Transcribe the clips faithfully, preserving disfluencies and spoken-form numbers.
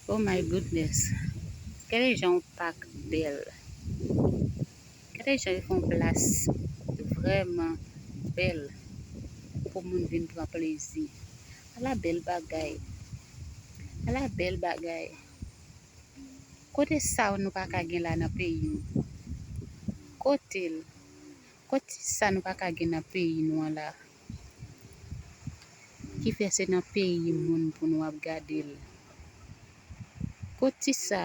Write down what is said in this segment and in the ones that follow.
Oh my goodness. Gade jan yon pak bèl. Gade jan yo fè yon plas vrèman bèl pou moun vin pran plezi. Ala bèl bagay. Ala bèl bagay. Kote sa nou pa ka gen la nan peyi nou? Kote l? Kote sa nou pa ka gen nan peyi nou an la? Ki fè se nan peyi moun pou nou ap gade l. Kot ti sa?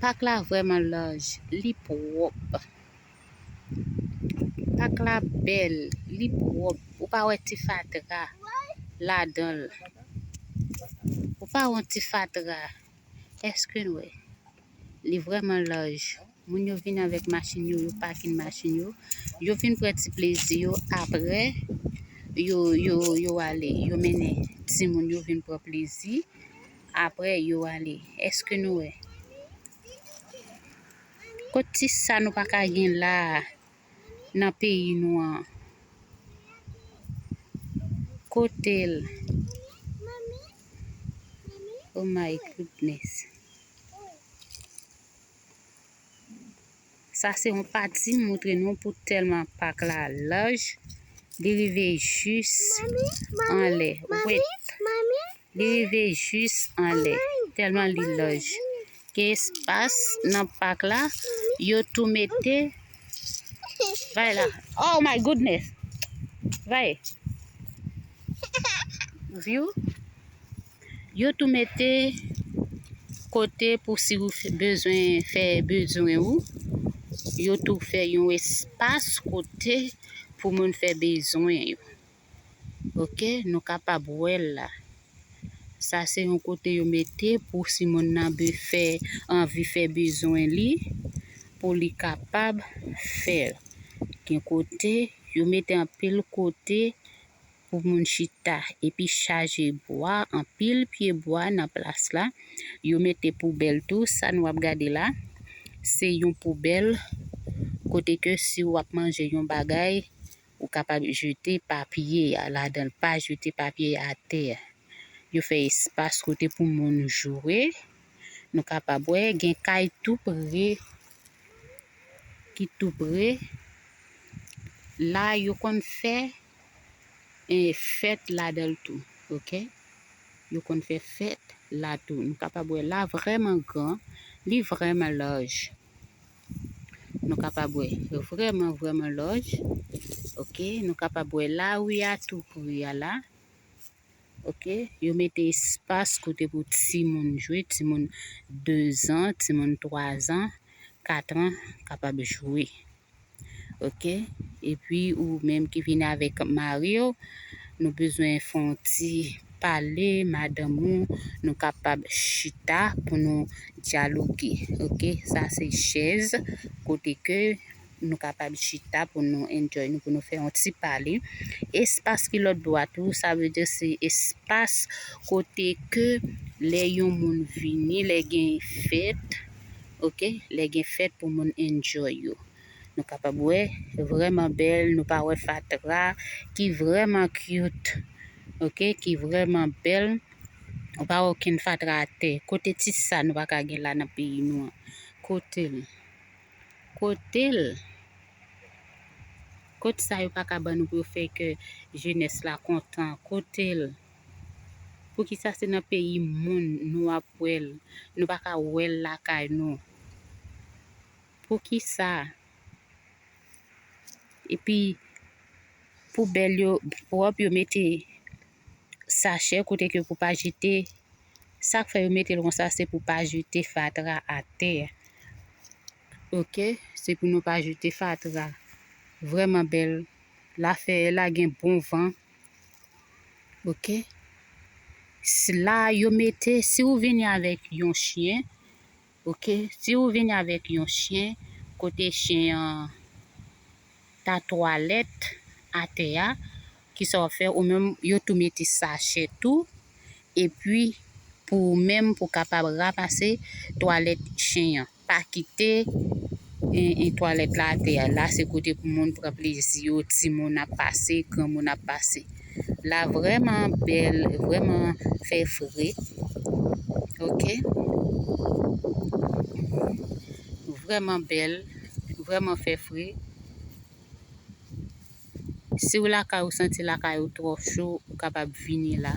Pak la vrèman laj, li pwòp. Pak la bèl, li pwòp. Ou pa wè ti fatra ladan l. Ou pa wè ti fatra. Èske n wè? Li vrèman laj. Moun yo vin avèk machin yo, yo pakin machin yo. Yo vin pran ti plezi yo, apre yo, yo, yo ale. Yo mennen timoun yo vin pran plezi. Apre yo ale. Èske nou wè? Kot ti sa nou pa ka gen la a nan peyi nou an? Kote l? Oh my goodness. Sa se yon pati m montre nou pou tèlman pak la laj. Li rive jis anlè. Wait. Li rive jis anlè. Tèlman li laj. Gen espas nan pak la. Yo tou mete. Vay la. Oh my goodness. Vay. View. Yo tou mete kote pou si ou f-, bezwen fè bezwen ou. Yo tou fè yon espas kote pou moun fè bezwen yo. Oke, nou kapab wè l la. Sa se yon kote yo mete pou si moun nan be-, fè, anvi fè bezwen li, pou li kapab fè l. Gen kote, yo mete anpil kote pou moun chita, epi chaje bwa, anpil pye bwa nan plas la. Yo mete poubèl tou, sa nou ap gade la, se yon poubèl kote ke si w ap manje yon bagay, ou kapab jete papye a ladan l, pa jete papye a atè. Yo fè espas kote pou moun jwe. Nou kapab wè, gen kay tou pre, ki tou pre. La, yo konn fè, eh, fèt ladan l tou, oke? Yo konn fè fèt la tou. Nou kapab wè la vrèman gran, li vrèman laj. Nou kapab wè vrèman, vrèman laj. Oke, nou kapab wè lari a tou pre a la. Oke, yo mete espas kote pou timoun jwe, timoun de zan, timoun twa zan, kat an kapab jwe. Oke, epi ou menm ki vin avèk mari w, nou bezwen fè yon ti pale, madanm ou, nou kapab chita pou nou dyaloge. Oke, sa se chèz kote ke nou kapab chita pou nou enjoy nou, pou nou fè yon ti pale. Espas ki lòt bò a tou, sa vle di se espas kote ke lè yon moun vini, lè gen fèt, oke, lè gen fèt pou moun enjoy yo. Nou kapab wè, vrèman bèl, nou pa wè fatra, ki vrèman cute, oke, ki vrèman bèl. Ou pa wè okenn fatra atè. Kote ti sa nou pa ka gen la nan peyi nou an? Kote l? Kote l? Kot sa yo pa ka ban nou pou yo fè kè jenès la kontan? Kote l? Poukisa se nan peyi moun nou ap wè l? Nou pa ka wè l lakay nou. Poukisa? Epi, poubèl yo pwòp, yo mete sachè kote ke pou pa jete. Sa k fè yo mete l konsa, se pou pa jete fatra atè. Oke, se pou nou pa jete fatra. Vrèman bèl. La fè, la gen bon van. Oke. S-, la yo mete, si ou vini avèk yon chen, oke, si ou vini avèk yon chen, kote chen an ta twalèt atè a, kisa w ap fè? Ou menm, yo tou mete sachè tou, epi pou ou menm, pou kapab ranmase twalèt chen an. Pa kite, e, e, twalèt la atè a. La, se kote pou moun pran plezi yo, timoun ap pase, granmoun ap pase. La vrèman bèl, vrèman fè fre. Ok. Vrèman bèl, vrèman fè fre. Si w lakay ou santi lakay ou twò cho, ou kapab vini la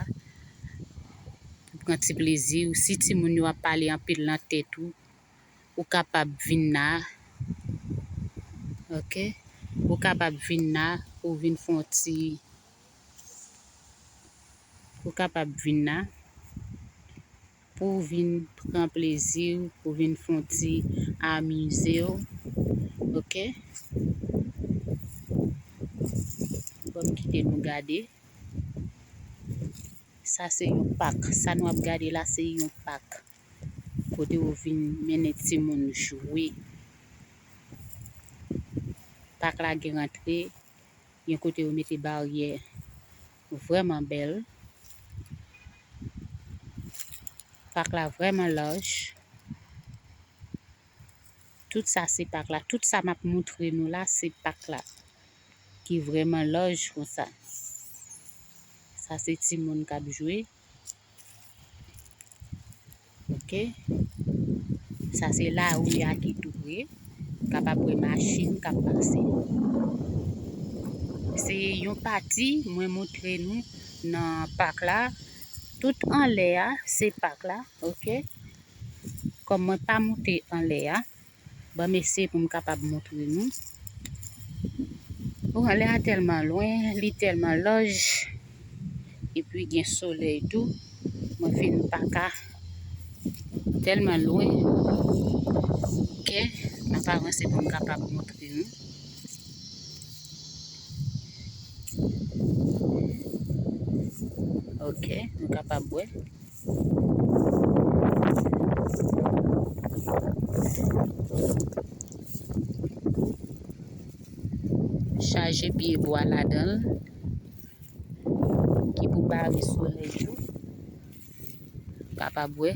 pou pran ti plezi w. Si timoun yo ap pale anpil nan tèt ou, ou kapab vin la. Ok. Ou kapab vin la pou vin fè yon ti, ou kapab vin la pou vin pran plezi w, pou vin fè yon ti amize w. Ok. Bon, kite nou gade. Sa se yon pak. Sa nou ap gade la se yon pak. Kote yo vin mennen timoun jwe. Pak la gen rantre, gen kote yo mete baryè vrèman bèl. Pak la vrèman laj. Tout sa se pak la. Tout sa m ap montre nou la se pak la ki vrèman laj konsa. Sa se timoun k ap jwe. Ok. Sa se lari a ki tou pre. Kapab wè machin k ap pase. Se yon pati mwen montre nou nan pak la. Tout anlè a se pak la. Ok. Kòm mwen pa monte anlè a, ban m eseye pou m kapab montre nou. Bon, anlè a tèlman lwen, li tèlman laj, epi gen solèy tou. Mwen fin pa ka, tèlman lwen. Ok, m ap avanse pou m kapab montre nou. Ok, nou kapab wè. Chaje pye bwa ladan l ki pou bare solèy tou. Kapab wè.